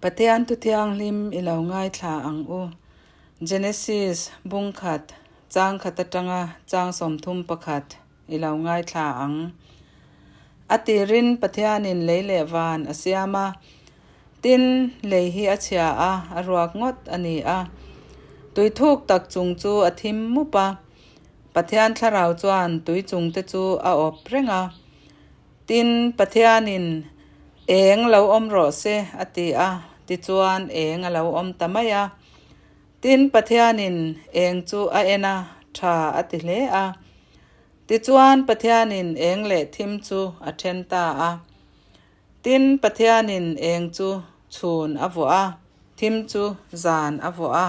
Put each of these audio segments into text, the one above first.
Pathian Thu Thianghlim i lo ngaithla ang u. Genesis bung khat, chang khat atanga chang 31 i lo ngaithla ang. A tirin Pathianin lei leh van a siam a, tin, lei hi a chhia a, a ruak ngawt a ni a. Tui thuk tak chung chu a thim mup a, Pathian thlarau chuan tui chungte chu a awp reng a. Tin, Pathianin, Eng lo awm rawh se, a ti a, tichuan eng a lo awm ta mai a. Tin, Pathianin eng chu a en a, tha a ti hle a. Tichuan, Pathianin eng leh thim chu a then ta a. Tin, Pathianin eng chu chhun a vuah a, thim chu zan a vuah a.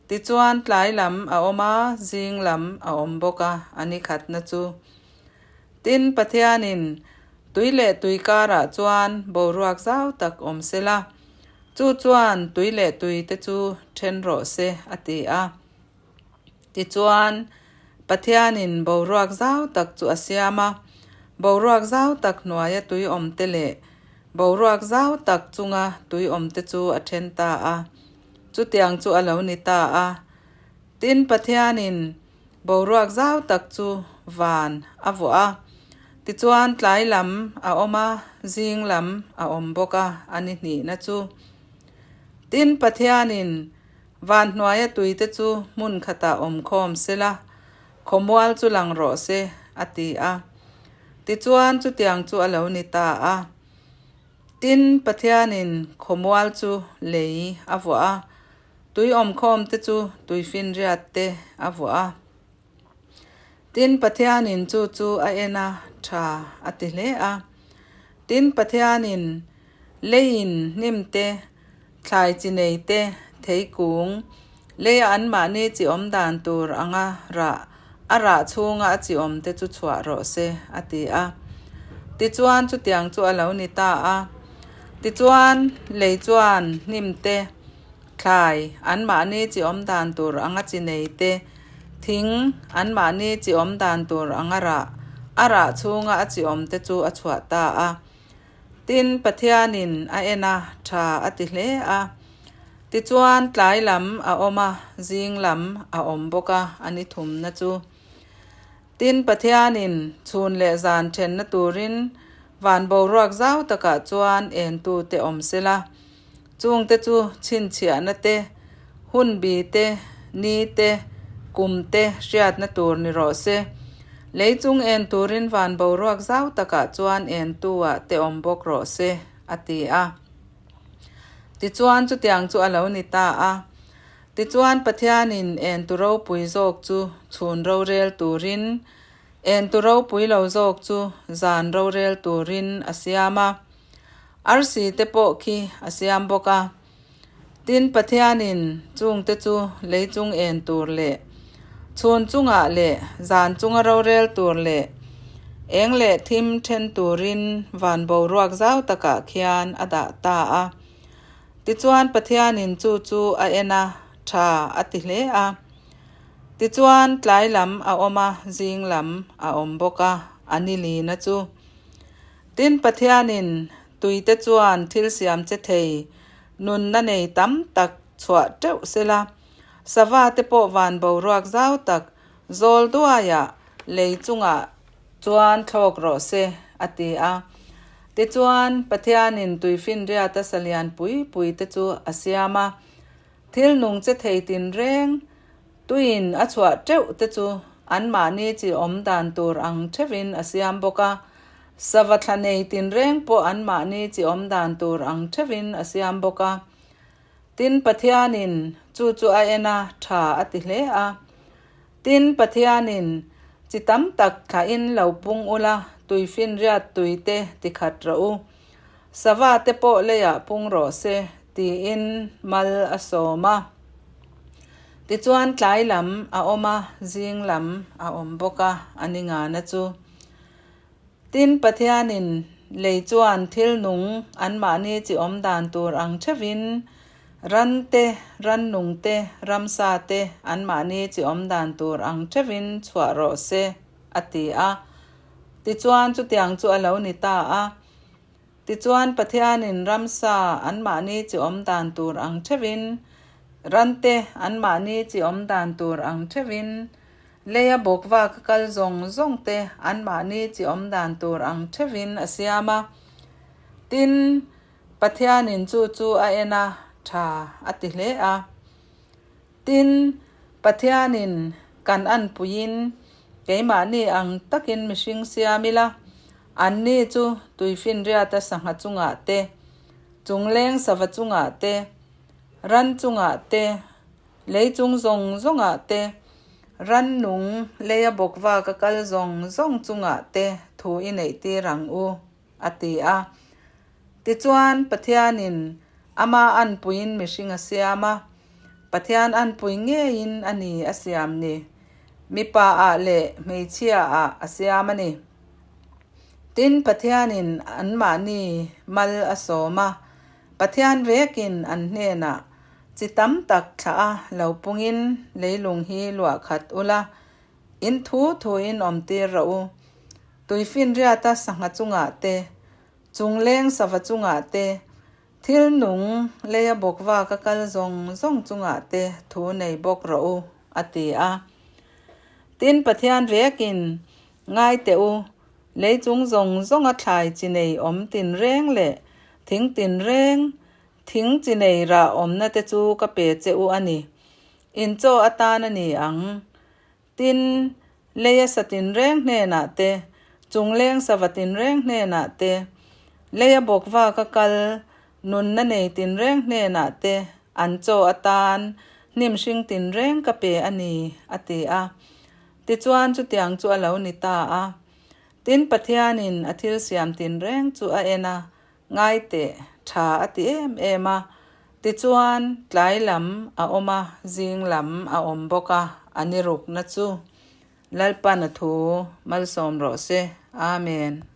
Tichuan, tlai lam a awm a, zing lam a awm bawk a, a ni khatna chu. Tin, Pathianin tui leh tui karah chuan boruak zau tak awm se la, chu chuan tui leh tui te chu then rawh se, a ti a. Tichuan, Pathianin boruak zau tak chu a siam a, boruak zau tak hnuaia tui awm te leh boruak zau tak chunga tui awm te chu a then ta a. Chutiang chu a lo ni ta a. Tin, Pathianin Boruak zau tak chu van a vuah a, tichuan tlai lam a awm a, zing lam a awm bawk a, a ni hnihna chu. Tin, Pathianin van hnuaia tuite chu hmun khatah awm khawm sela, khawmual chu lang rawh se, a ti a. Tichuan chutiang chu a lo ni ta a. Tin, Pathianin khawmual chu lei a vuah a, Tui awmkhawm te chu tuifinriat te a vuah a. Tin, Pathianin chu chu a en a, tha a ti hle a. Tin, Pathianin leiin hnim te, thlai chi nei te, theikung, leia anmahni chi awm dan tur anga rah, a rah chhunga a chi awm te chu chhuah rawh se, a ti a. Tichuan, chutiang chu a lo ni ta a. Tichuan, lei chuan hnim te, thlai, anmahni chi awm dan tur anga chi nei te, thing, anmahni chi awm dan tur anga rah, a rah chhunga a chi awm te chu a chhuah ta a. Tin, Pathianin a en a, tha a ti hle a. Tichuan, tlai lam a awm a, zing lam a awm bawk a, a ni thumna chu. Tin, Pathianin chhun leh zan thenna turin van boruak zau takah chuan entute awm sela, chungte chu chhinchhiahna te, hunbi te, ni te, kum te hriatna tur ni rawh se. Lei chung en turin van boruak zau takah chuan entu-ah te awm bawk rawh se, a ti a. Tichuan, chutiang chu a lo ni ta a. Tichuan Pathianin entu ropui zawk chu chhun rorel turin, entu ropui lo zawk chu zan rorel turin a siam a. Arsi te pawh khi a siam bawk a. Tin, Pathianin chungte chu lei chung en tur leh chhun chungah leh zan chunga rorel tur leh eng leh thim then turin van boruak zau takah khian a dah ta a. Tichuan Pathianin chu chu a en a, tha a ti hle a. Tichuan tlai lam a awm a, zing lam a awm bawk a, a ni lina chu. Tin, Pathianin tuite chuan thil siam che thei nunna nei tam tak chhuah teuh sela, sava te pawh van boruak zau tak zawl duaiah lei chungah chuan thlawk rawh se, a ti a. Tichuan, Pathianin tuifinriata salian pui pui te chu a siam a, thil nung che thei tinreng tuiin a chhuah teuh te chu anmahni chi awm dan tur ang theuhin a siam bawk a, sava thla nei tinreng pawh anmahni chi awm dan tur ang theuhin a siam bawk a. Tin, Pathianin chu chu a en a, tha a ti hle a. Tin, Pathianin, Chi tam tak thlahin lo pung ula, tuifinriat tui te ti khat rawh u. Sava te pawh leiah pung rawh se, tiin mal a sawm a. Tichuan tlai lam a awm a, zing lam a awm bawk a, a ni ngana chu. Tin, Pathianin lei chuan thil nung anmahni chi awm dan tur ang theuhin ran te, rannung te, ramsa te anmahni chi awm dan tur ang theuhin chhuah rawh se, a ti a. Tichuan chutiang chu a lo ni ta a. Tichuan Pathianin ramsa anmahni chi awm dan tur ang theuhin, rante anmahni chi awm dan tur ang theuhin, leia bawkvak a kal zawng zawng te anmahni chi awm dan tur ang theuhin a siam a. Tin, Pathianin chu chu a en a, tha a ti hle a. Tin, Pathianin kan anpuiin keimahni ang takin mihring siam ila, anni chu tuifinriata sangha chungah te, chungleng sava chungah te, ran chungah te, lei chung zawng zawngah te, rannung leia bawkvaka kal zawng zawng chungah te thu i neihtir ang u, a ti a. Tichuan, Pathianin ama anpuiin mihring a siam a, Pathian anpui ngeiin a ni a siam ni, mipa ah leh hmeichhia ah a siam a ni. Tin, Pathianin anmahni mal a sawm a, Pathian vekin an hnenah chi tam tak thlah a lo pungin leilung hi luah khat ula, in thu thuin awmtir rawh u. Tuifinriata sangha chungah te, chungleng sava chungah te, thil nung leia bawkvak a kal zawng zawng chungah te thu nei bawk rawh u, a ti a. Tin, Pathian vekin, Ngai teh u, lei chung zawng zawnga thlai chi nei awm tinreng leh thing tinreng, thing chi nei rah awmna te chu ka pe che u a ni. In chaw atan a ni ang. Tin, leia sa tinreng hnenah te, chungleng sava tinreng hnenah te, leia bawkvaka kal nunna nei tinreng hnenah te an chaw atan hnim hring tinreng ka pe a ni, a ti a. Tichuan chutiang chu a lo ni ta a. Tin, Pathianin a thil siam tinreng chu a en a, Ngai teh, tha a ti em em a. Tichuan, tlai lam a awm a, zing lam a awm bawk a, a ni rukna chu Lalpan a thu malsawm rawh se. Amen.